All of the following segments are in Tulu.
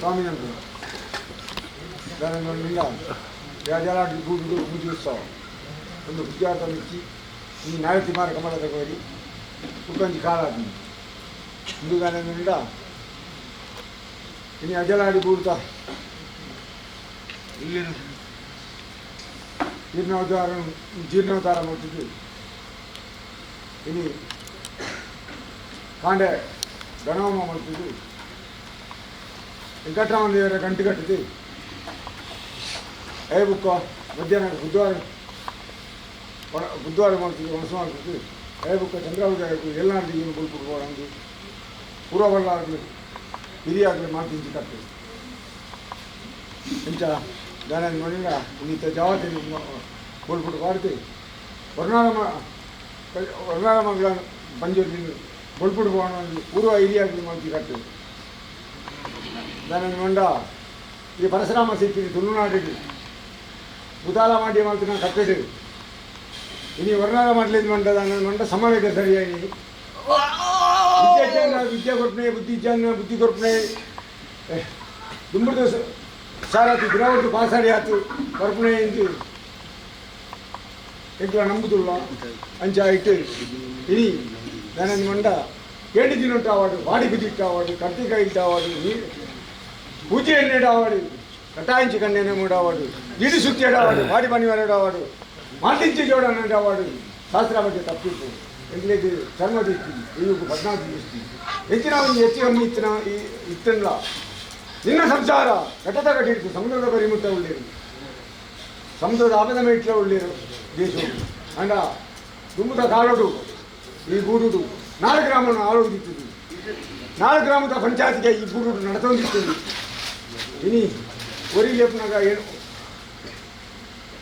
ಸ್ವಾಮಿ ಅಂತ ರಾಜಾಲಾಡಿ ಗೂಡು ಪೂಜೆ ಉತ್ಸವ ಒಂದು ವಿದ್ಯಾರ್ಥ ಮಿಚ್ಚಿ ಈ ನಾಯತಿ ಮಾರ ಕಮಲ ತಗೋರಿ ಕುಕ್ಕಂಜಿ ಕಾಲಾದಿ ಹಿಂದೂಗಾನಿಂದ ಇನ್ನು ಅಜಲಾಡಿ ಬೂಡ್ತ ಇಲ್ಲಿ ಜೀರ್ಣೋದ್ಧಾರ ಜೀರ್ಣೋದ್ಧಾರ ಮಾಡ್ತಿದ್ದು ಇನ್ನು ಕಾಂಡೆ ಗಣಹೋಮ ಮಾಡ್ತಿದ್ದು ವೆಂಕಟರಾಮನ ದೇವರ ಗಂಟು ಕಟ್ಟಿದ್ದು ಏ ಬುಕ್ಕ ಮಧ್ಯಾಹ್ನ ಬುಧವಾರ ಬುಧವಾರ ಮಾಡ್ತಿದ್ವಿ ಒಣಸು ಮಾಡ್ತಿದ್ವಿ ಏ ಬುಕ್ಕ ಚಂದ್ರಾವತಿ ಎಲ್ಲಾರ್ದು ಏನು ಬುಲ್ಪುಡು ಬೋಡಂದು ಪೂರ್ವಬಲ್ಲ ಆಗಲಿ ಹಿರಿಯಾಗಲಿ ಮಾಡ್ತಿಂಚಿ ಕಟ್ತೀವಿ ಇಂಚ ದಾನ ನೋಡಿಲ್ಲ ಇನ್ನಿತ ಜಾವತಿ ಬುಲ್ಪುಡು ಪಾಡ್ತೀವಿ ವರ್ಣಾರಮ ವರ್ಣಾರಮಂಗಲ ಪಂಜುರ್ಲಿ ಬುಲ್ಪುಡು ಬೋಣ ಪೂರ್ವ ಹಿರಿಯಾಗಲಿ ಮಾಡ್ತಿ ಕಟ್ತೀವಿ ದಾನ ನೋಂಡ ಈ ಪರಶುರಾಮ ಸಿಕ್ಕಿ ತುಳುನಾಡಿಗೆ ಬುಧಾಲ ಮಾಡಿ ಮಾಡ್ತೀನಿ ಕಟ್ಟಿಡು ಇನಿ ವರ್ಣಾರ ಮಾಡಲಿದ್ದು ಮಂಡ ಮಂಡ ಸಮಾವೇಶ ಸರಿಯಾಗಿ ವಿದ್ಯಾಜ್ಞಾನ ವಿದ್ಯಾ ಕೊರ್ಪಣೆ ಬುದ್ಧಿಜ್ಞಾನ ಬುದ್ಧಿ ಕೊರ್ಪಣೆ ದುಂಬುರ್ದು ಸಾರಾತಿ ದ್ರಾವಿಡ ಪಾಸಾಡಿ ಆತು ಕೊರ್ಪಣೆ ಎಂದು ಎಂಕ್ಲ ನಂಬುದುಲ್ಲ ಅಂಚ ಇಟ್ಟು ಇನಿ ನನ್ನ ಮಂಡ ಏಳು ದಿನ ಆವಾಡು ವಾಡಿ ಬಿದ್ದಿಟ್ಟಾವಾಡು ಕರ್ತಿಕಾಯಿ ಇಟ್ಟಾವಾಡು ನೀರು ಪೂಜೆ ಎಣ್ಣೆಡಾವಾಡು ಕಟಾయించి ಕಣ್ಣೇನೆ ಮೂಡಾವಾಡು ಇಡಿ ಸುತ್ತೇಡಾವಾಡು ವಾಡಿ ಪನಿ ವರಡಾವಾಡು ಮಾತಿಂచి ಜೋಡನಾಡಾವಾಡು ಶಾಸ್ತ್ರ ಬಗ್ಗೆ ತಪ್ಪಿತ್ತು ಎಂಗ್ಲೇಜ್ ಚರ್ಮ ದೃಷ್ಟಿ ಇವು ಪದ್ನಾಲ್ಕು ದೃಷ್ಟಿ ಹೆಚ್ಚಿನ ಒಂದು ಹೆಚ್ಚು ಕಮ್ಮಿ ಇತ್ತಿನ ಇತ್ತಲ್ಲ ನಿನ್ನ ಸಂಸಾರ ಘಟದ ಕಟ್ಟಿತ್ತು ಸಮುದ್ರದ ಪರಿಮುಟ್ಟ ಉಳ್ಳೇರು ಸಮುದ್ರದ ಆಪದ ಮೇಟ್ಲ ಉಳ್ಳೇರು ದೇಶ ಅಂಡ ದುಂಬುದ ಕಾಲೋಡು ಈ ಗೂಡುಡು ನಾಲ್ಕು ಗ್ರಾಮವನ್ನು ಆಳೋದಿತ್ತು ನಾಲ್ಕು ಗ್ರಾಮದ ಪಂಚಾಯತ್ಗೆ ಈ ಗೂಡುಡು ನಡತೊಂದಿತ್ತು ಇನಿ ಒರಿ ಲೇಪನಾಗ ಏನು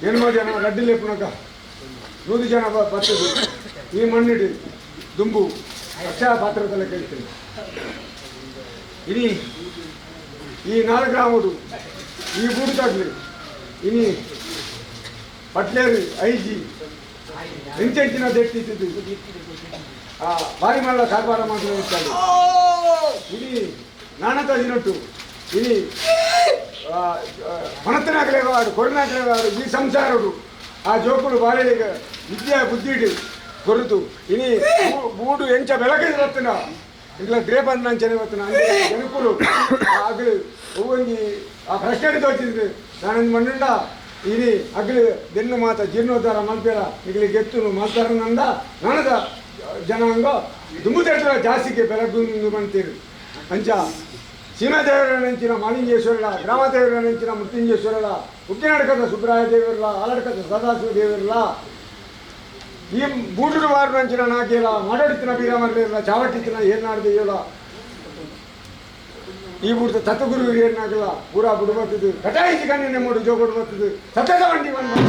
ಎಣ್ಮ ಜನ ರಡ್ಡು ಲೇಪನಾಗ ನೂರು ಜನ ಬರ್ತದೆ ಈ ಮಣ್ಣಿಡು ದುಂಬು ಅಕ್ಷಯ ಪಾತ್ರದಲ್ಲ ಕೇಳ್ತೀನಿ ಇನಿ ಈ ನಾಲ್ಕು ಗ್ರಾಮಡು ಈ ಗೂಡು ತಗ್ಲಿ ಇನಿ ಪಟ್ಲೇರು ಐಜಿ ಎಂಚೆಂಚಿನ ದೆಟ್ಟಿದ್ದು ಆ ಬಾರಿ ಮಲ್ಲ ಕಾರ್ಬಾರ ಮಾಡ್ತಾರೆ ಇನಿ ನಾಣತ ದಿನಟ್ಟು ಇನಿ ಪಣತನಾಗಲೇವಾಡು ಕೊರನಾಗಲೇವಾಡು ಈ ಸಂಸಾರಡು ಆ ಜೋಕುಡು ಬಾಳೆಗೆ ವಿದ್ಯಾ ಬುದ್ಧಿಡು ಕೊರತು ಇನಿ ಬೂಡು ಎಂಚ ಬೆಳಕಿದ ರತ್ನ ಇಲ್ಲ ಗ್ರೇಪಂದ ಅಂಚನೆ ಬತ್ತನ ಜನಕುಲು ಅಗಲು ಒವ್ವೊಂಜಿ ಆ ಪ್ರಶ್ನೆ ತೋಚಿದ್ರು ನಾನೊಂದು ಮಣ್ಣುಂಡ ಇನಿ ಅಗಲು ದೆನ್ನು ಮಾತ ಜೀರ್ಣೋದ್ಧಾರ ಮಲ್ಪೇರ ಇಗಲಿ ಗೆತ್ತುನು ಮಲ್ತಾರನಂದ ನನದ ಜನಾಂಗ ದುಂಬುದೆಟ್ಲ ಜಾಸ್ತಿಗೆ ಬೆಳಗು ಅಂತೀರು ಅಂಚ ಸೀಮಾದೇವರ ನೆಂಚಿನ ಮಾಲಿಂಗೇಶ್ವರಳ ಗ್ರಾಮದೇವರ ನೆಂಚಿನ ಮೃತ್ಯುಂಜೇಶ್ವರಳ ಉಕ್ಕಿನಾಡ್ಕದ ಸುಬ್ರಾಯ ದೇವರಲ್ಲ ಆಲಡ್ಕದ ಸದಾಶಿವ ದೇವರಲ್ಲ ಈ ಬೂಟುಡು ವಾರ ನಂಚಿನ ನಾಕೇಲ ಮಾಡಾಡುತ್ತಿನ ಬೀರಮರ್ಲೇರಲ್ಲ ಚಾವಟ್ಟಿತ್ತಿನ ಏನಾಡು ದೇವಲ ಈ ಬೂಡ್ತ ತತ್ವಗುರು ಏನಾಗಲ್ಲ ಪೂರಾ ಬುಡು ಬರ್ತದೆ ಕಟಾಯಿಸಿ ಕಣ್ಣೆ ಮೂಡು ಜೋಗುಡು ಬರ್ತದೆ ಸತ್ಯದ ಬಂಡಿ ಬಂದು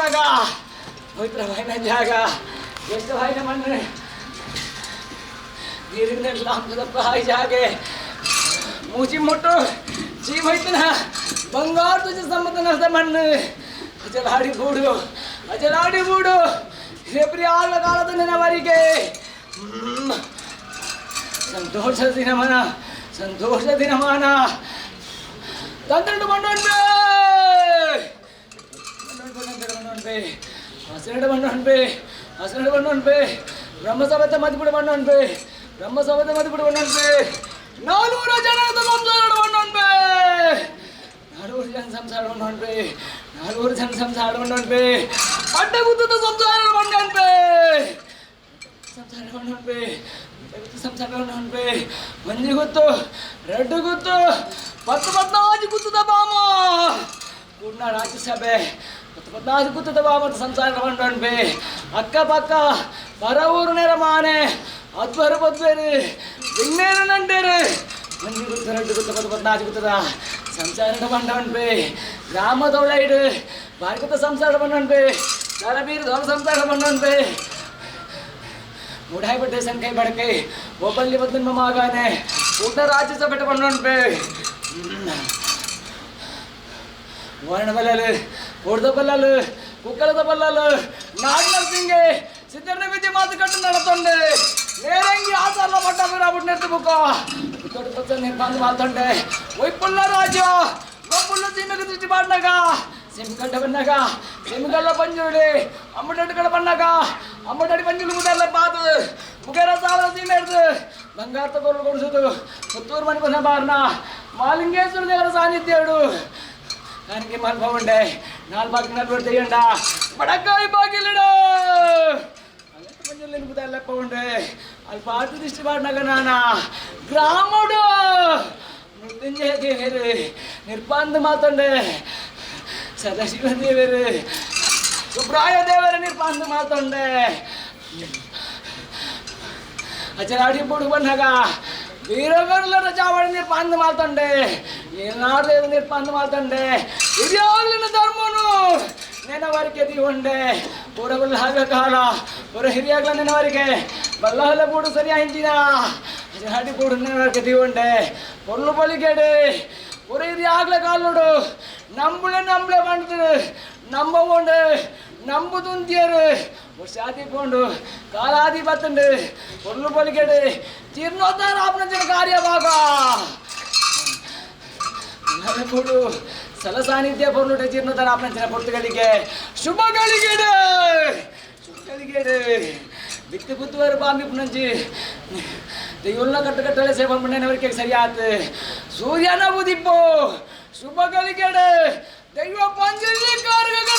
ಬನ್ನಾಗ ಪವಿತ್ರ ಭಾಯಿನ ಜಾಗ ಎಷ್ಟು ಭಾಯಿನ ಮಣ್ಣು ನೀರಿನ ಲಾಂಬದಪ್ಪ ಹಾಯ್ ಜಾಗೆ ಮೂಚಿ ಮುಟ್ಟು ಜೀವ ಹೋಯ್ತನ ಬಂಗಾರ ತುಜ ಸಂಬಂಧನ ಮಣ್ಣು ಅಜಲಾಡಿ ಬೂಡು ಅಜಲಾಡಿ ಬೂಡು ಎಬ್ರಿ ಆಳ ಕಾಲದ ನೆನವರಿಗೆ ಸಂತೋಷ ದಿನಮಾನ ಸಂತೋಷ ದಿನಮಾನ ತಂತ್ರಂಡು ಬಂಡೋನ್ಬೆ ಬಂಡೋನ್ಬೆ ಹಸಿರಡು ಬಂಡೋನ್ಬೆ ಹಸಿರಡು ಬಂಡೋನ್ಬೆ ಬ್ರಹ್ಮಸಭೆತ ಮದಿಪುಡು ಬಂಡೋನ್ಬೆ ಬ್ರಹ್ಮಸಭೆತ ಮದಿಪುಡು ಬಂಡೋನ್ಬೆ ನಾನೂರು ಜನದ ಸಂಸಾರ ಬಂಡೋನ್ಬೆ ನಾನೂರು ಜನ ಸಂಸಾರ ಬಂಡೋನ್ಬೆ ನಾನೂರು ಜನ ಸಂಸಾರ ಬಂಡೋನ್ಬೆ ಅಡ್ಡ ಗುತ್ತದ ಸಂಸಾರ ಬಂಡೋನ್ಬೆ ಸಂಸಾರ ಬಂಡೋನ್ಬೆ ಸಂಸಾರ ಬಂಡೋನ್ಬೆ ಒಂಜಿ ಗೊತ್ತು ರೆಡ್ಡು ಗೊತ್ತು ಪತ್ತು ಪದ್ನಾಜಿ ಗುತ್ತದ ಬಾಮ ಕೂಡ್ನ ರಾಜ್ಯಸಭೆ ಪತ್ತು ಪದ್ನಾಜಿ ಗುತ್ತದ ಬಾಮ ಸಂಸಾರ ಬಂಡೋನ್ಬೆ ಅಕ್ಕ ಪಕ್ಕ ಪರ ಊರು ನೆರಮಾನೆ ಅದ್ವರು ಬದ್ವೇರು ವಿಣ್ಣೇರು ನಂಡೇರು ಒಂಜಿ ಗುತ್ತು ರೆಡ್ಡು ಗುತ್ತು ಪತ್ತು ಪದ್ನಾಜಿ ಗುತ್ತದ ಸಂಸಾರ ಬಂಡೋನ್ಬೆ ಗ್ರಾಮದೊಳೈಡು ಬಾರ್ಕುತ್ತ ಸಂಸಾರ ಬಂಡೋನ್ಬೆ ಸರಬೀರು ದೊಲ ಸಂಸಾರ ಬಂಡೋನ್ಬೆ ಮುಡಾಯಿ ಸಂಕೈ ಬಡಕೈ ಒಬ್ಬಲ್ಲಿ ಬದ್ಲಿನ ಮಾಗಾನೆ ಊಟ ರಾಜ್ಯಸಭೆ ಬಂಡೋನ್ಬೆ ವರ್ಣ ಬಲ್ಲಲು ಕೊಡ್ದ ಬಲ್ಲಲು ಕುಕ್ಕಳದ ಬಲ್ಲಲು ನಾಗನರಸಿಂಗೆ ಸಿದ್ದರ್ನ ವಿದ್ಯೆ ಮಾತು ಕಟ್ಟು ನಡತೊಂಡೆ ನೇರಂಗಿ ಆಸಲ್ಲ ಪಟ್ಟ ಬಿರಾಬಿಟ್ಟು ನೆಡ್ತು ಬುಕ್ಕ ದೊಡ್ಡ ಪಚ್ಚ ನಿರ್ಬಂಧ ಮಾತೊಂಡೆ ಒಯ್ಪುಲ್ಲ ರಾಜ್ಯ ಗೊಪ್ಪುಲ್ಲ ಸೀಮೆಗೆ ದೃಷ್ಟಿ ಮಾಡ್ನಾಗ ಸಿಮ್ಗಡ್ಡ ಬಂದಾಗ ಸಿಮ್ಗಳ್ಳ ಪಂಜುರುಳಿ ಅಮ್ಮಡಡ್ಗಳ ಬಂದಾಗ ಅಮ್ಮಡಡಿ ಪಂಜುರುಳಿ ಮುದಲ್ಲ ಪಾದು ಮುಗೇರ ಸಾಲ ಸೀಮೆ ಹಿಡ್ದು ಬಂಗಾರ ತಗೊಳ್ಳು ಕೊಡಿಸೋದು ಪುತ್ತೂರು ಮನೆ ಬಂದ ಬಾರ್ನ ಮಾಲಿಂಗೇಶ್ವರ ದೇವರ ಸಾನ್ನಿಧ್ಯ ಹೇಳು ನನಗೆ ಮಲ್ಪವುಂಡೆ ನಾಲ್ ಬಾಕಿ ನಲ್ವತ್ತು ತೆಯ್ಯಂಡ ಬಡಕಾಯಿ ಬಾಗಿಲಿಡು ಮಂಜಲ್ಲಿ ಲೆಪ್ಪ ಉಂಡೆ ಅಲ್ಲಿ ಪಾತು ದೃಷ್ಟಿ ಮಾಡಿನಾಗ ನಾನ ಗ್ರಾಮಡು ಮೃತ್ಯುಂಜಯ ದೇವರು ನಿರ್ಬಂಧ ಮಾತಂಡೆ ಸದಾಶಿವ ದೇವರು ಸುಬ್ರಾಯ ದೇವರ ನಿರ್ಬಂಧ ಮಾತಂಡೆ ಅಚರಾಡಿ ಬುಡು ಬಂದಾಗ ವೀರಗರ್ಲರ ಚಾವಡಿ ನಿರ್ಬಂಧ ಮಾತಂಡೆ ಏನಾದ್ರು ನಿರ್ಬಂಧ ಮಾತಂಡೆ ಇದ್ಯಾಗ್ಲಿನ ಧರ್ಮನು ನೆನವರಿಕೆ ದೀವಂಡೆ ಪೂರಗುಲ್ಲ ಹಾಗ ಕಾಲ ಪುರ ಹಿರಿಯಾಗ್ಲ ನೆನವರಿಕೆ ಬಲ್ಲಹಲ ಬೂಡು ಸರಿ ಹಂಚಿನ ಅಚರಾಡಿ ಬೂಡು ನೆನವರಿಕೆ ದೀವಂಡೆ ಪೊರ್ಲು ಬಲಿಗೆಡೆ ಪುರ ಹಿರಿಯಾಗ್ಲ ಕಾಲುಡು ನಂಬುಳೆ ನಂಬಳೆ ಬಂದು ನಂಬ ನಂಬುದುಂತಿಯರು ವರ್ಷಾದಿ ಪೋಂಡು ಕಾಲಾದಿ ಬತ್ತಂಡು పొర్లు పలికెడు జీర్ణోద్ధార ఆపనించిన కార్యభాగ ఇప్పుడు ಸಲ ಸಾನ್ನಿಧ್ಯ ಪೊರ್ಲುಟ ಜೀರ್ಣೋದ್ಧಾರ ಆಪನಿಂಚಿನ ಪೊರ್ತುಗಳಿಗೆ ಶುಭಗಳಿಗೆಡು ಶುಭಗಳಿಗೆಡು ದಿಕ್ಕು ಬುದ್ಧವಾರ ಬಾಂಬಿ ಪುನಂಜಿ ದೈವಲ್ಲ ಕಟ್ಟುಕಟ್ಟಳೆ ಸೇವೆ ಪಣ್ಣನವರಿಗೆ ಸರಿಯಾತು ಸೂರ್ಯನ ಉದಿಪ್ಪು ಶುಭಗಳಿಗೆಡು ದೈವ ಪಂಜಲ್ಲಿ ಕಾರ್ಯಗಳ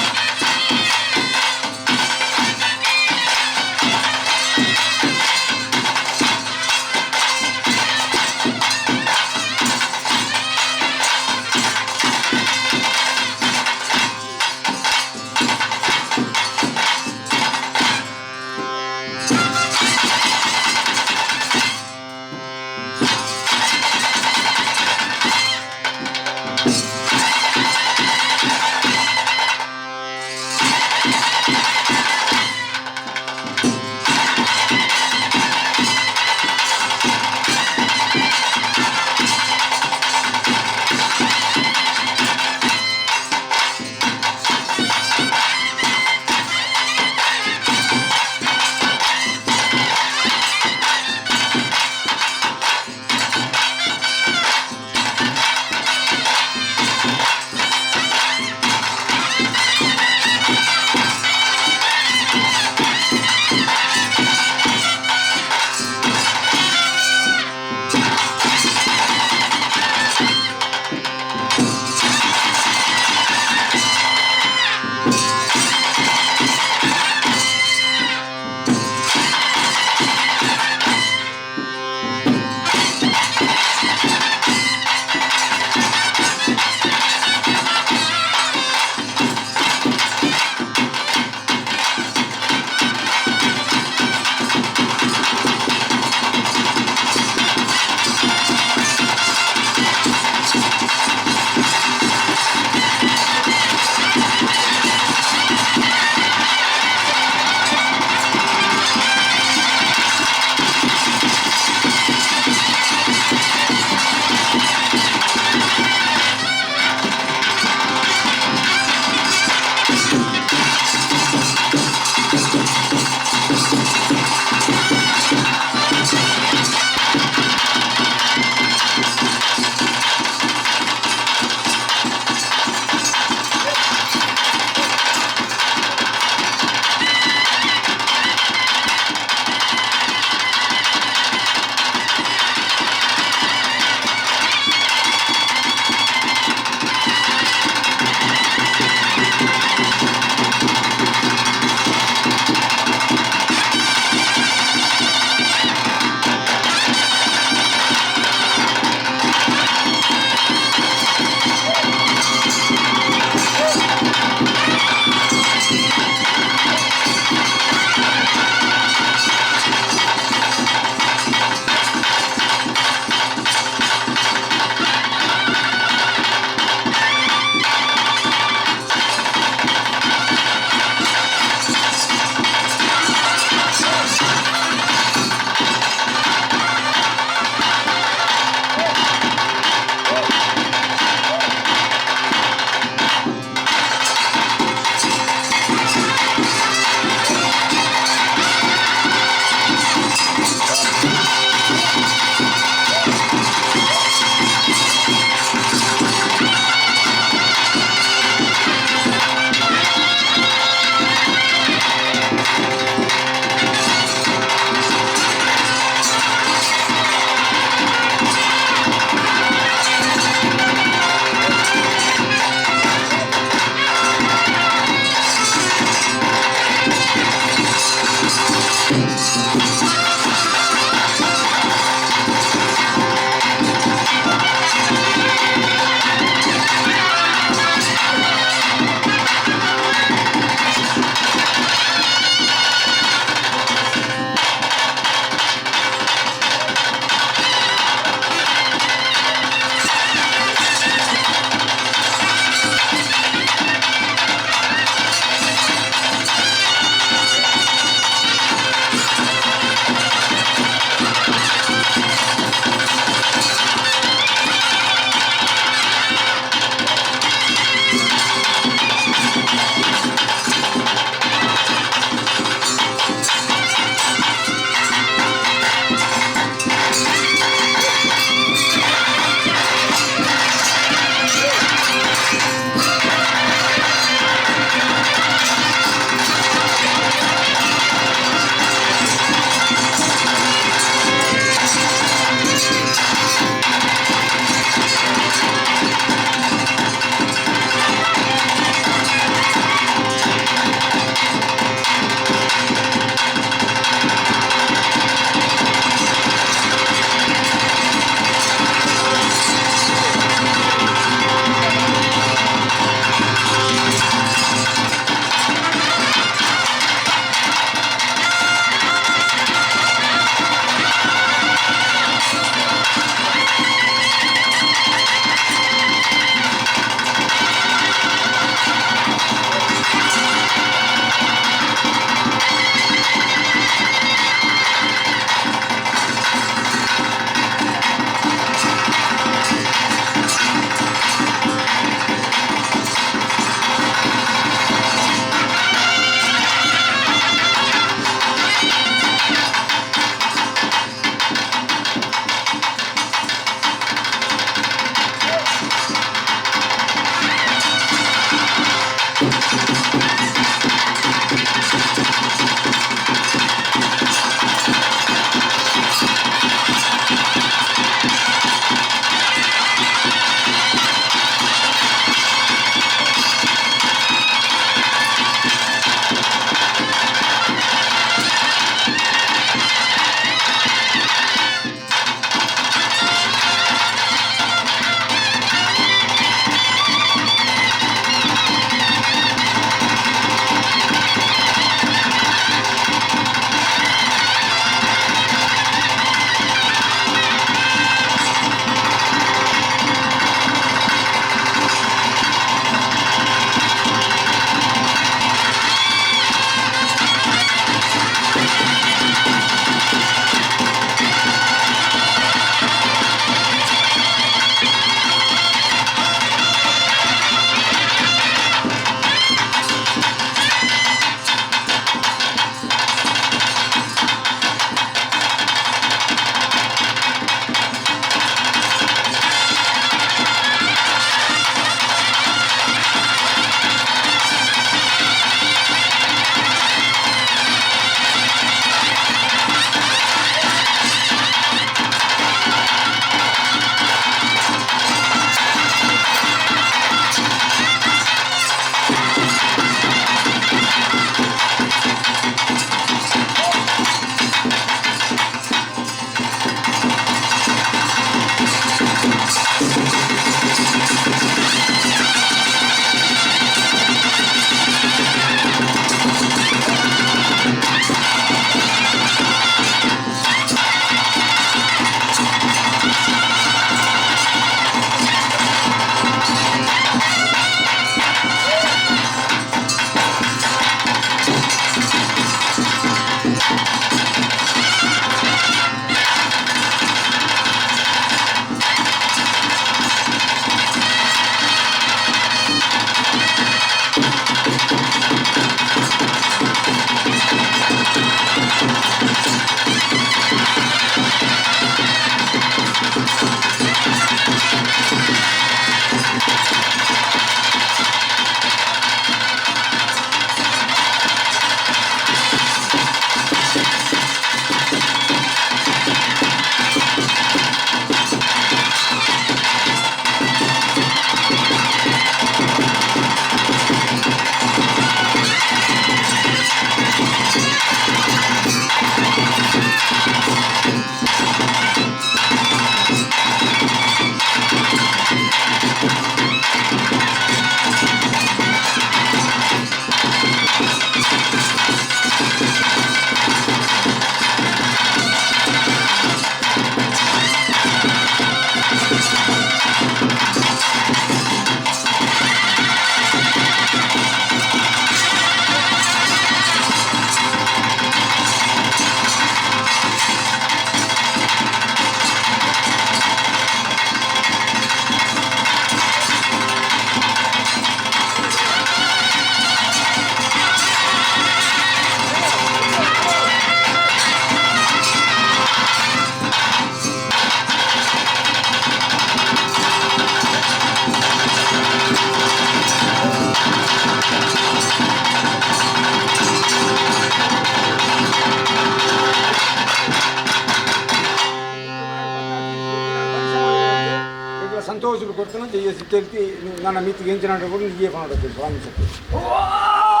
ಸಂತೋಷ ಕೊಡ್ತಾನೆ ಜಯ ಸಿಟ್ಟೆಲ್ತಿ ನನ್ನ ಮಿತ್ತಿಗೆ ಎಂಚಿನ ಕೊಡು ನಿಜೇ ಫೋನ್ ಸ್ವಾಮಿ ಸತ್ಯ.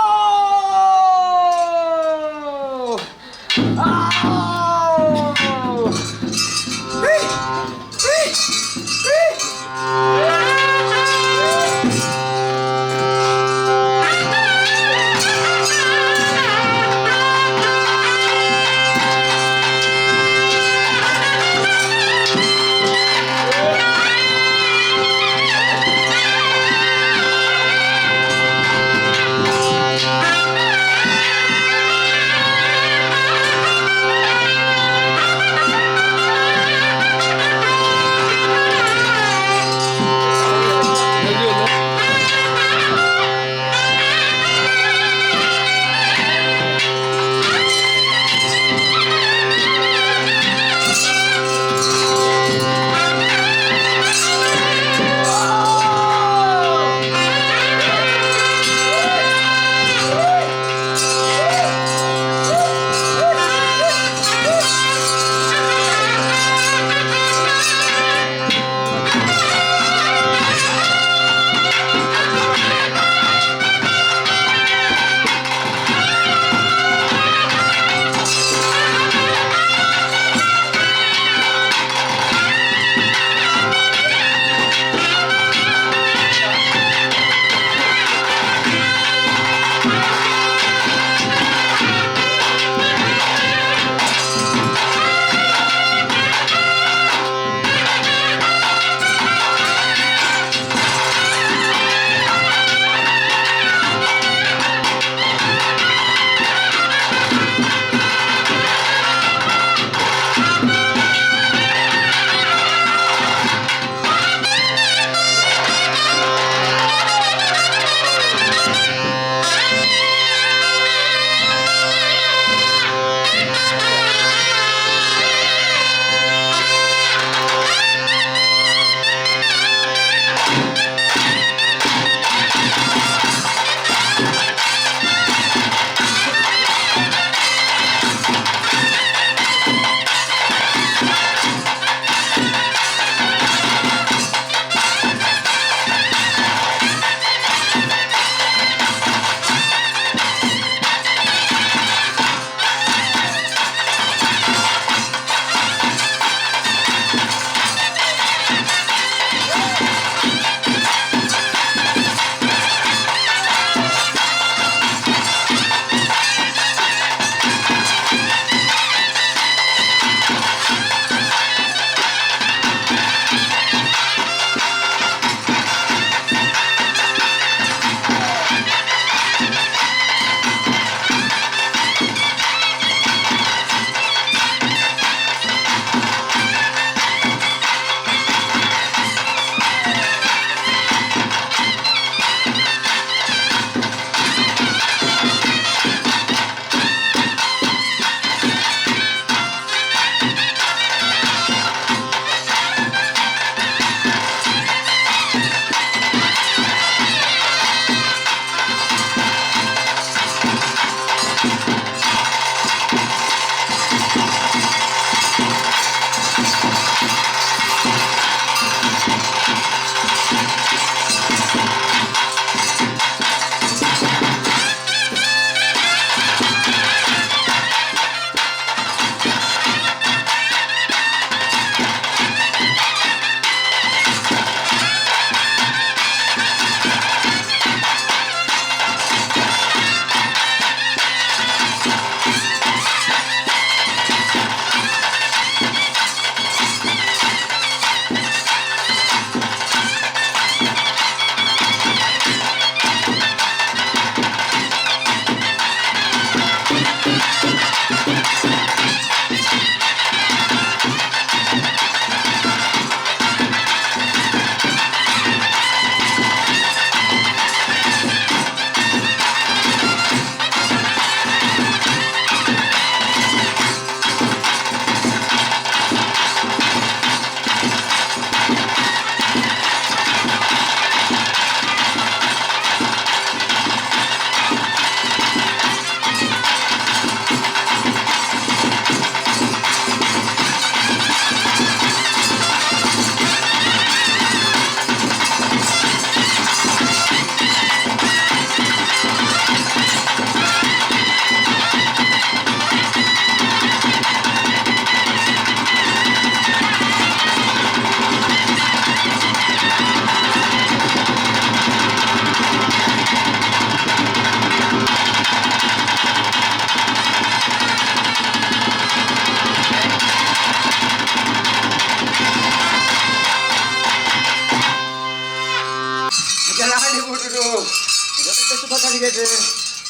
ಬಂತು ಶುಭ ಕಲಿಗೆಟ್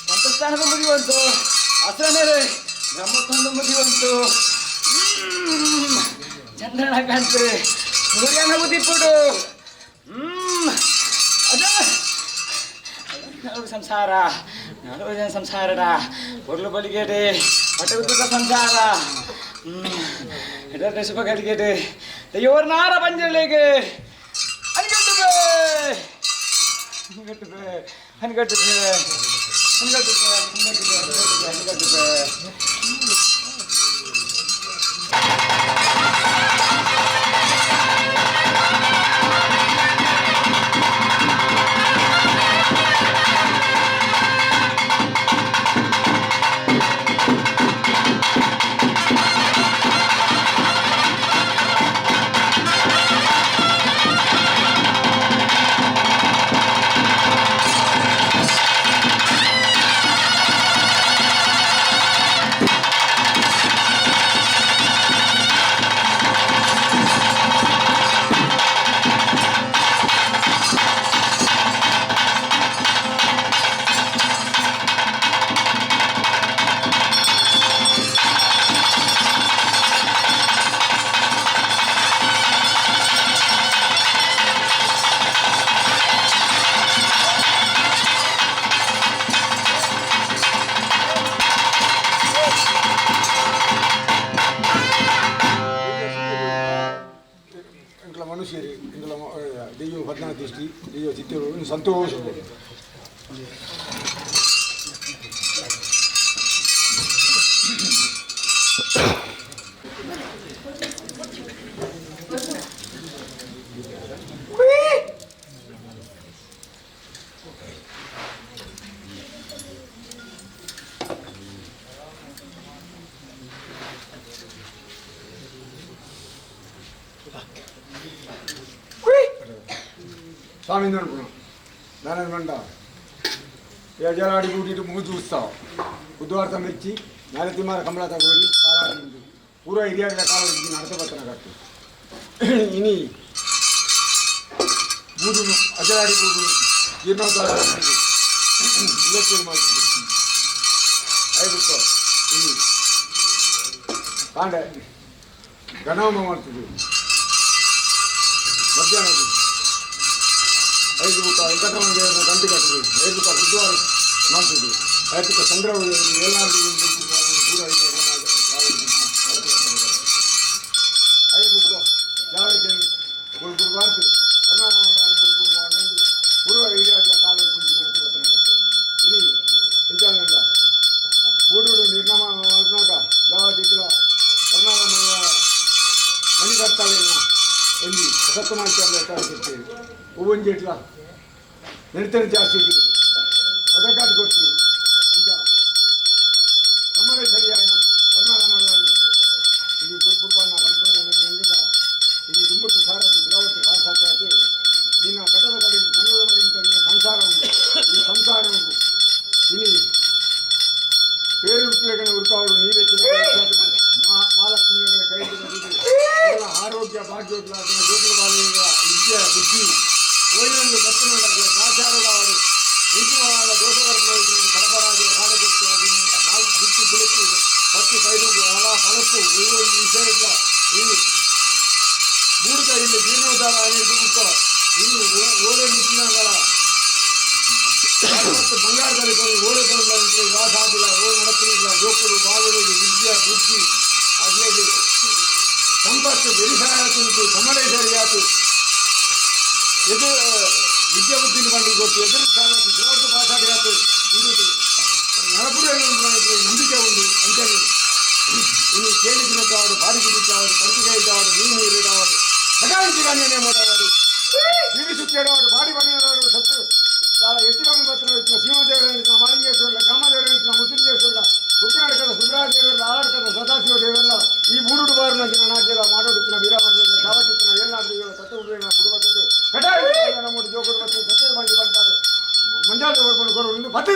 ಸಂತಸ್ಥಾನದ ಮುಗಿವಂತು ಅಸರನೇರೆ ಬ್ರಹ್ಮಸ್ಥಾನದ ಮುಗಿವಂತು ಚಂದ್ರನ ಕಾಂತು ಸೂರ್ಯನ ಉದಿಪುಡು ಅದ ಸಂಸಾರ ನಾಲ್ಕು ಜನ ಸಂಸಾರಡ பொருள் பலிகேட்டு பட்ட ಸಂಸಾರ ಎಡರ ಶುಭ ಕಲಿಗೇಟು ದೈವರ್ ನಾರ ಪಂಜಲೇಗೆ ಅನ್ಗಟ್ಟುಬೆ ಅನ್ಗಟ್ಟುಬೆ ಅನ್ಗಟ್ಟುಬೆ ಅನ್ಗಟ್ಟುಬೆ ಅನ್ಗಟ್ಟುಬೆ ಅನ್ಗಟ್ಟುಬೆ. ಎಂಕ್ಲ ಮನುಷ್ಯರು ಎಂಕ್ಲ ದೈವ ಪದ್ಮನಾಭ ದೃಷ್ಟಿ ದೈವ ಚಿತ್ತೂರು ಸಂತೋಷ. ಸ್ವಾಮಿ ನೋಡ್ಬಿಡು ನಾನೇನು ಮಂಡ ಜಲಾಡಿ ಕೂಟಿಟ್ಟು ಮೂಜು ಉತ್ಸವ ಬುಧವಾರ ಮಿರ್ಚಿ ನಾಳೆ ತಿಮಾರ ಕಂಬಳ ತಗೋರಿ ಕಾಲಾಡಿ ಪೂರ ಹಿರಿಯಾಗ ಕಾಲ ನಡತೆ ಬರ್ತನ ಕಟ್ಟು ಇನಿ ಬೂದು ಅಜಲಾಡಿ ಬೂದು ಜೀರ್ಣೋದ್ಧಾರ ಇಲೆಕ್ಷನ್ ಮಾಡ್ತಿದ್ದೆ ಐಬಿಟ್ಟು ಇನಿ ಕಾಂಡೆ ಗಣಹೋಮ ಮಾಡ್ತಿದ್ವಿ ಮಧ್ಯಾಹ್ನ ಐದು ಬುಕ್ಕ ವೆಂಕಟರಮಣ ದೇವರನ್ನ ಗಂಟೆ ಕಟ್ಟಿದ್ವಿ ಐದು ಬುಕ್ಕ ಬುಧವಾರ ಮಾಡ್ತಿದ್ವಿ ಐದು ಬುಕ್ಕ ಚಂದ್ರ ಎಲ್ಲ ಪೂರ ಐದು ಬುಕ್ಕ ಯಾವ ಬುಲ್ಬುಲ್ ಮಾಡ್ತೀವಿ ಬುಲ್ಬುಲ್ ಪೂರ್ವ ಹಿರಿಯ ಕಾಲದ ಕುಂಚಿ ನಡತೆ ಬರ್ತನ ಕಟ್ತೀವಿ ಇನಿ ಇಂಚಾನಂದ ಬೂಡುಡು ನಿರ್ನಾಮ ಮಾಡ್ನಾಗ ಯಾವ ದಿಕ್ಲ ವರ್ಣಾಮ ಮಣಿ ಕಟ್ತಾಳೆ ಒಂಜಿ ಸತ್ತು ಮಾಡ್ತಾರೆ ಹೂವೊಂಜಿ ಇಟ್ಲ ನಡೀತಾರೆ ಜಾಸ್ತಿ ಒದಕಾಟ ಕೊಡ್ತೀವಿ ಅಂಚ ಸಮರ ಸರಿಯಾಯನ ವರ್ಣಾಮ ಇದು ಬುಲ್ಬುಲ್ಬಾನ ಬಲ್ಬಾನ ಇದು ದುಂಬುಟ್ಟು ಸಾರಥಿ ದ್ರವತ್ತು ವಾಸಾತಿ ಆತಿ ನಿನ್ನ ಕಟದ ಕಡೆ ಸಮುದ್ರದ ಕಡೆ ನಿನ್ನ ಸಂಸಾರ ಉಂಟು ಈ ಸಂಸಾರ ಉಂಟು ಇನಿ పేరు ఉరుకావుడు నీరెచ్చిన మహాలక్ష్మి కై ఆరోగ్య భాగ్యోతుల జ్యోతుల బాల విద్య బుద్ధి భోజనంలో బతున్న ఆచారుడు ఇంటిన వాళ్ళ దోషవరపు కడపరాజు హారగుర్తి బుద్ధి బులెత్తి పత్తి పైరు అలా పలపు విషయ ఈ మూడుక ఇల్లు జీర్ణోద్ధార అనేది ఇల్లు ఓలే ముట్టినా గల ಬಂಗಾರ ತಲೆ ಓಳೆ ಕೊಡಲು ವಾಸಾದಿಲ್ಲ ಓ ನಡತಿಲ್ಲ ಜೋಕುಲು ಬಾಳುವುದು ವಿದ್ಯೆ ಬುದ್ಧಿ ಅದ್ಲೇಗೆ ಸಂಪತ್ತು ಬೆರಿಸಾಯತುಂಟು ಸಮರೇ ಸರಿಯಾತು ಎದುರು ವಿದ್ಯೆ ಬುದ್ಧಿನ ಬಂಡಿ ಗೊತ್ತು ಎದುರು ಸಾಲಾತು ದ್ರೋಟು ಭಾಷಾಡಿಯಾತು ಇದು ನರಪುರ ನಂಬಿಕೆ ಉಂಟು ಅಂತೇಳಿ ಇನ್ನು ಕೇಳಿ ತಿನ್ನುತ್ತಾವಡು ಬಾರಿ ಕುಡಿತಾವಡು ಕರ್ತಿಗೆ ಇದ್ದಾವಡು ಮೀನು ನೀರಿಡಾವಡು ಹಠಾಂಚಿಗಾನ್ಯನೇ ಮಾಡಾವಡು ಬೀಡಿ ಸುತ್ತೇಡವಾಡು ಬಾಡಿ ಬಣ್ಣಿನವರು ಸತ್ತು చాలా ఎత్తుగా పత్రం సీమదేవుడు ఇచ్చిన మాలింగేశ్వరుల కామదేవుడు ఇచ్చిన ముత్తుంజేశ్వరుల ఉక్కినాడు కదా సుబ్రాజదేవుల ఆలాడు కదా సదాశివ దేవుళ్ళ ఈ మూడు బారు నచ్చిన నాకేలా మాట్లాడుతున్న వీరామణ చావటిస్తున్న ఏళ్ళనాడు దేవుళ్ళ తత్వ బుడబత్తు కటాయి మూడు జోకుడు బత్తు సత్య బండి బండి మంజాలు కొడుకు కొరు పత్తి.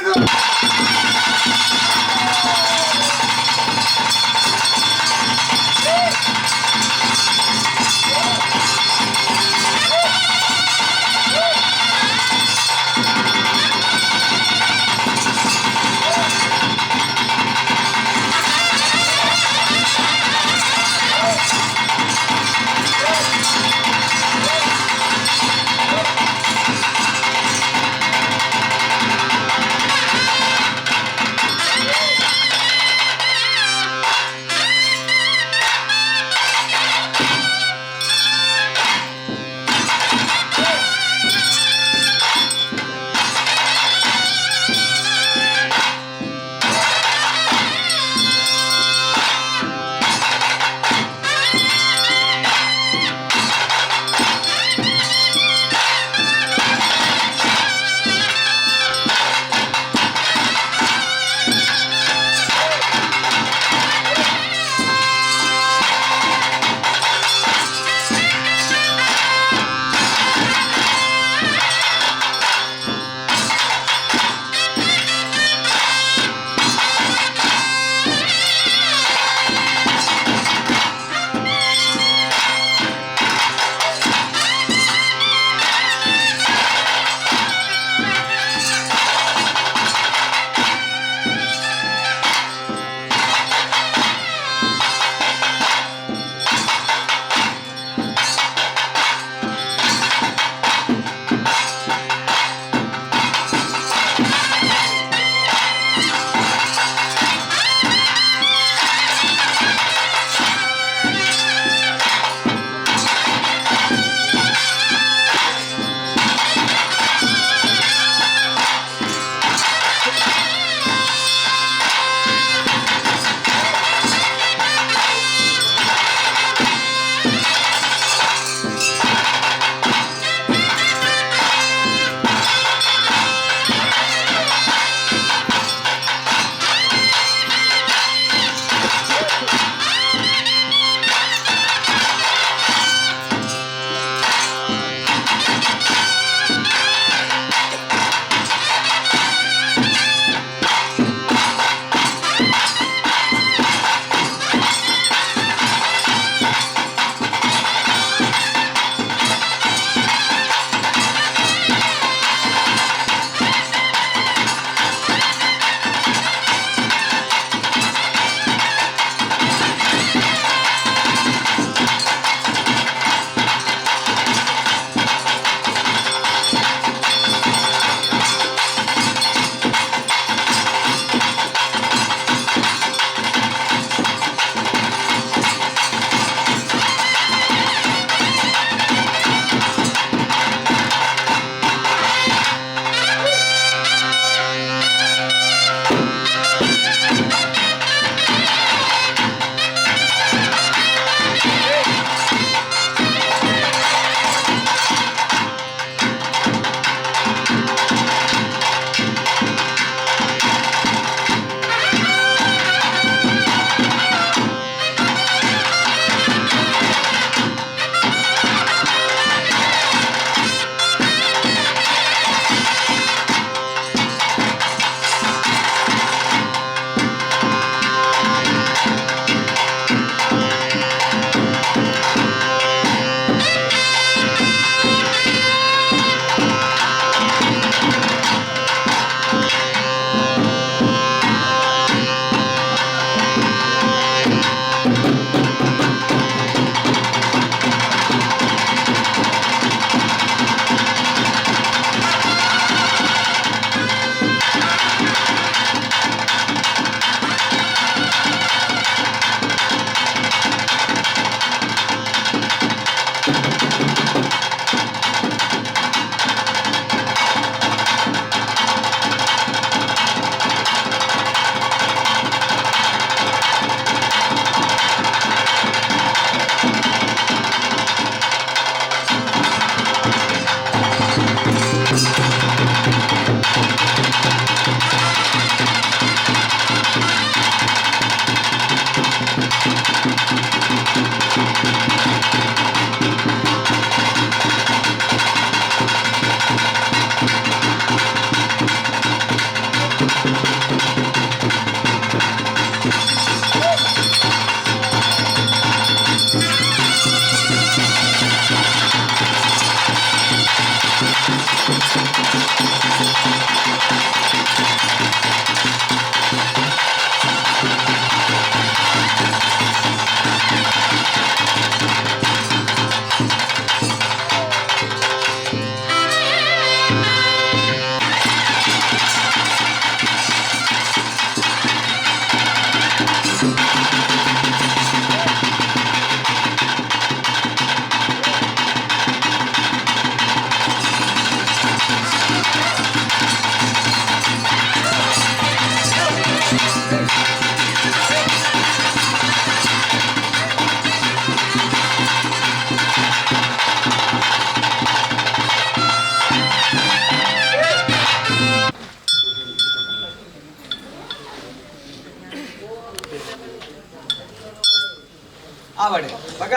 ಅಪಗ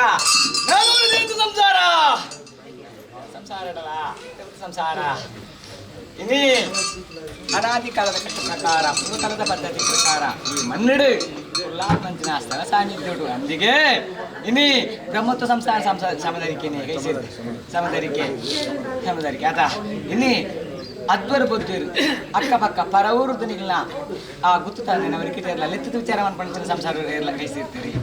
ನಾನೂರು ಜನದ ಸಂಸಾರ ಸಂಸಾರಡಲ ಸಂಸಾರ ಇನಿ ಅನಾದಿ ಕಾಲದ ಕಟ್ಟ ಪ್ರಕಾರ ಪೂರ್ವಕಾಲದ ಪದ್ಧತಿ ಪ್ರಕಾರ ಈ ಮನ್ನಿಡು ಮಂಚಿನ ಸ್ಥಳ ಸಾನ್ನಿಧ್ಯುಡು ಅಂದಿಗೆ ಇನಿ ಬ್ರಹ್ಮತ್ವ ಸಂಸಾರ ಸಂಸಾರ ಸಮದರಿಕೆನೆ ಸಮದರಿಕೆ ಸಮದರಿಕೆ ಆತ ಇನಿ ಅದ್ವರ್ ಬುದ್ಧಿರು ಅಕ್ಕಪಕ್ಕ ಪರವೂರು ದನಿಗಳನ್ನ ಆ ಗುತ್ತು ತಾನೆ ಅವರಿಗೆ ಇರಲ್ಲ ಲೆತ್ತದ ವಿಚಾರ ಮಾಡ್ಕೊಂಡು ಸಂಸಾರ ಇರಲ್ಲ ಕೈಸಿರ್ತೀರಿ.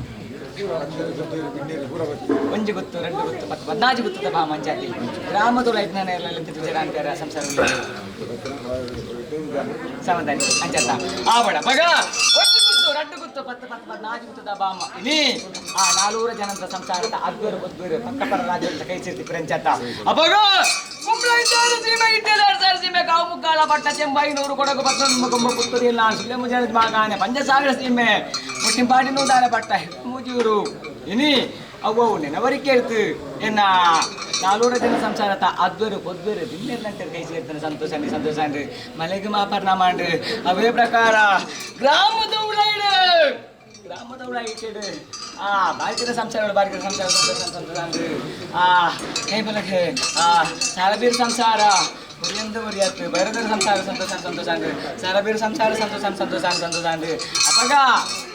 ಒಂಜಿ ಗುತ್ತು ಎರಡು ಗುತ್ತು ಪತ್ತು ಪದ್ನಾಜಿ ಗುತ್ತದ ಬಾ ಮಂಚಾತಿ ಗ್ರಾಮದೊಳ ಐದ್ನಾನ ಇರಲ್ಲ ಲೆತ್ತದ ವಿಚಾರ ಅಂತಾರ ಸಂಸಾರ ಸಮದಾರಿ ಅಂಚತ್ತ ಆವಡ ಬಗ ಒಂಜಿ ಗುತ್ತು ರಡ್ಡು ಗುತ್ತು ಪತ್ತು ಪತ್ತು ಪದ್ನಾಜಿ ಗುತ್ತದ ಬಾಮ ಇನಿ ಆ ನಾಲ್ವೂರ ಜನಂತ ಸಂಸಾರದ ಅದ್ವರು ಬದ್ವರು ಪಕ್ಕ ಪರ ರಾಜ್ಯ ಕೈ ಸೇರ್ತಿ ಪ್ರಂಚತ್ತ ಅಪಗ ಕುಂಬ್ಳ ಸೀಮೆ ಇಟ್ಟೆದಾರ್ ಸರ್ ಸೀಮೆ ಕಾವು ಮುಕ್ಕಾಲ ಪಟ್ಟ ಚೆಂಬಾಯಿ ನೂರು ಕೊಡಗು ಪತ್ತೊಂದು ಕೊಂಬ ಪುತ್ತೂರು ಇಲ್ಲ ಸುಳ್ಳೆ ಮುಜಾನದ ಮಾಗಾನೆ ಪಂಚಸಾಗರ ಸೀಮೆ ಮುಟ್ಟಿಂಪಾಟಿ ನೂದಾರ ಪಟ್ಟ ಮುಜೂರು ಇನಿ ಅವ್ವವು ನೆನವರಿಕೆ ಇರ್ತು ಎನ್ನ ನಾಲ್ವರ ಜನ ಸಂಸಾರತ ಅದ್ವರು ಪೊದ್ವರು ದಿನ್ನೆರ್ಲಂಟರ್ ಕೈ ಸೇರ್ತಾನೆ ಸಂತೋಷ ಸಂತೋಷ ಅಂದ್ರೆ ಮಲೆಗೆ ಮಾಪರ್ಣ ಮಾಡ್ರಿ. ಅವೇ ಪ್ರಕಾರ ಗ್ರಾಮದ ಉಳೈಡು ಗ್ರಾಮದ ಉಳೈಡು ಆ ಬಾರಿಕರ ಸಂಸಾರ ಬಾರಿಕರ ಸಂಸಾರ ಸಂತೋಷ ಸಂತೋಷ ಅಂದ್ರೆ ಆ ಕೈ ಬಲಕ್ಕೆ ಆ ಸಾಲಬೀರ್ ಸಂಸಾರ ಉರಿಯಂದು ಉರಿಯತ್ತು ಬೈರದರ ಸಂಸಾರ ಸಂತೋಷ ಸಂತೋಷ ಅಂದ್ರೆ ಸಾಲಬೀರ್ ಸಂಸಾರ ಸಂತೋಷ ಸಂತೋಷ ಸಂತೋಷ ಅಂದ್ರೆ ಅಪಗ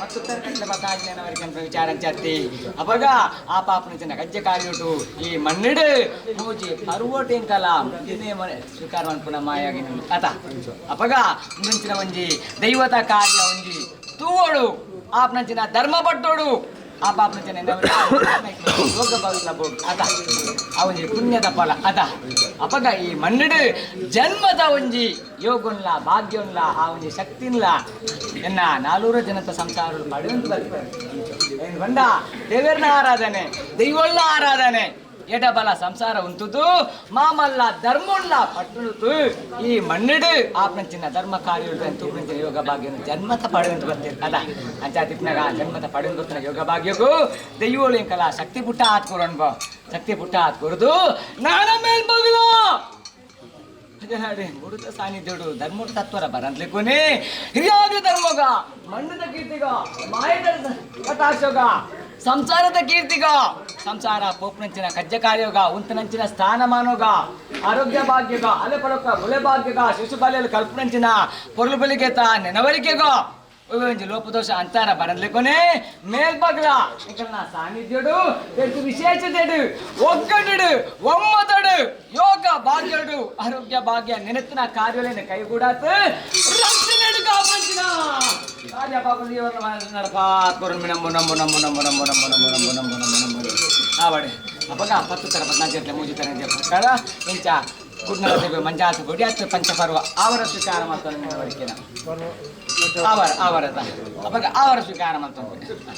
ಮತ್ತುತ್ತರ ಕಟ್ಟಲೆ ಪತ್ತಾಜಿನವರಿಗೆ ಅಂತ ವಿಚಾರ ಚತ್ತಿ ಅಪಗ ಆ ಪಾಪನ ಜನ ಗಜ್ಜೆ ಕಾರ್ಯುಟು ಈ ಮಣ್ಣಿಡು ಪೂಜೆ ಪರ್ವಟೇಂಕಲ ಇದೇ ಸ್ವೀಕಾರ ಮನ್ಪುನ ಮಾಯಾಗಿ ಅತ ಅಪಗ ಮುಂಚಿನ ಒಂಜಿ ದೈವತ ಕಾರ್ಯ ಒಂಜಿ ತೂವೋಡು ಆಪ್ನಂಚಿನ ಧರ್ಮ ಪಟ್ಟೋಡು ಆ ಪಾಪನ ಯೋಗ ಬೋಡು ಅದ ಆ ಒಂಜಿ ಪುಣ್ಯದ ಫಲ ಅದ ಅಪಗ ಈ ಮಣ್ಣಿಡು ಜನ್ಮದ ಒಂಜಿ ಯೋಗುನ್ಲ ಭಾಗ್ಯನ್ಲ ಆ ಒಂಜಿ ಶಕ್ತಿನ್ಲ ಎನ್ನ ನಾಲ್ವೂರು ಜನತ ಸಂಸಾರ ಪಡೆಯುವಂತ ಬರ್ತಾರೆ. ಏನ್ ಬಂಡ ದೇವರನ ಆರಾಧನೆ ದೈವಳ್ಳ ಆರಾಧನೆ ಎಡಬಲ ಸಂಸಾರ ಉಂಟುದು ಮಾಮಲ್ಲ ಧರ್ಮುಳ್ಳ ಪಟ್ಟುನುತು ಈ ಮಣ್ಣಿಡು ಆಪ್ನಂಚಿನ ಧರ್ಮ ಕಾರ್ಯ ತೂಪಿನ ಯೋಗ ಭಾಗ್ಯನು ಜನ್ಮತ ಪಡೆಯುವಂತ ಬರ್ತೀರಿ ಅದ ಅಂಚ ತಿಪ್ನಾಗ ಜನ್ಮತ ಪಡೆಯುವಂತ ಬರ್ತಾನೆ ಯೋಗ ಭಾಗ್ಯಕ್ಕೂ ದೈವಳು ಎಂಕಲ ಶಕ್ತಿ ಪುಟ್ಟ ಆತ್ಕೊರಣ್ಬ ಶಕ್ತಿ ಪುಟ್ಟ ಆತ್ಕೊರದು ನಾನ ಮೇಲ್ ಬಗಲು ಗುರುತ ಸಾನ್ನಿಧ್ಯುಡು ಧರ್ಮದ ತತ್ವರ ಬರಂತ್ಲಿಕ್ಕೂನಿ ಹಿರಿಯಾದ ಧರ್ಮಗ ಮಣ್ಣದ ಕೀರ್ತಿಗ ಮಾಯದ ಕಟಾಕ್ಷಗ ಸಂಸಾರದ ಕೀರ್ತಿಗ ಸಂಸಾರ ಪೋಪ್ನಂಚಿನ ಕಜ್ಜ ಕಾರ್ಯೋಗ ಉಂತನಂಚಿನ ಸ್ಥಾನಮಾನೋಗ ಆರೋಗ್ಯ ಭಾಗ್ಯಗ ಅಲೆ ಪಡಕ ಬುಲೆ ಭಾಗ್ಯಗ ಶಿಶು ಬಾಲ್ಯಲು ಕಲ್ಪನಂಚಿನ ಪೊರುಳು ಬಲಿಗೆತ ನೆನವರಿಕೆಗ ಒಂಜಿ ಲೋಪದೋಷ ಅಂತಾರ ಬರಂದ್ಲಿಕ್ಕೊನೆ ಮೇಲ್ಬಗ್ಲ ಇಕಲ್ನ ಸಾನ್ನಿಧ್ಯುಡು ಎಟ್ಟು ವಿಶೇಷತೆಡು ಒಗ್ಗಡುಡು ಒಮ್ಮತಡು ಯೋಗ ಭಾಗ್ಯಡು ಆರೋಗ್ಯ ಭಾಗ್ಯ ನೆನೆತ್ತಿನ ಕಾರ್ಯಲೇನ ಕೈಗೂಡಾತ್ ರಕ್ಷಣೆಡು ಕಾಪಂಚಿನ ಕಾರ್ಯ ಪಾಪ ನಡಪಾತ್ ನಂಬು ನಂಬು ನಂಬು ನಂಬು ನಂಬು ನಂಬು ನಂಬು ನಂಬು ನಂಬು ನಂಬು ನಂಬು ಆವಡೆ ಅಪಗ ಪತ್ತು ತರ ಪದ್ನಾಲ್ಕು ಗಂಟೆ ಮೂಜಿ ತರ ಪ್ರಕಾರ ಇಂಚ ಗುಡ್ನಗರ ಮಂಜಾತ ಗುಡಿ ಅತ್ತು ಪಂಚಪರ್ವ ಆವರ ಸ್ವೀಕಾರ ಮಾಡ್ತಾನೆ ಆವರ ಆವರದ ಅಪಗ ಆವರ ಸ್ವೀಕಾರ ಮಾಡ್ತಾನೆ.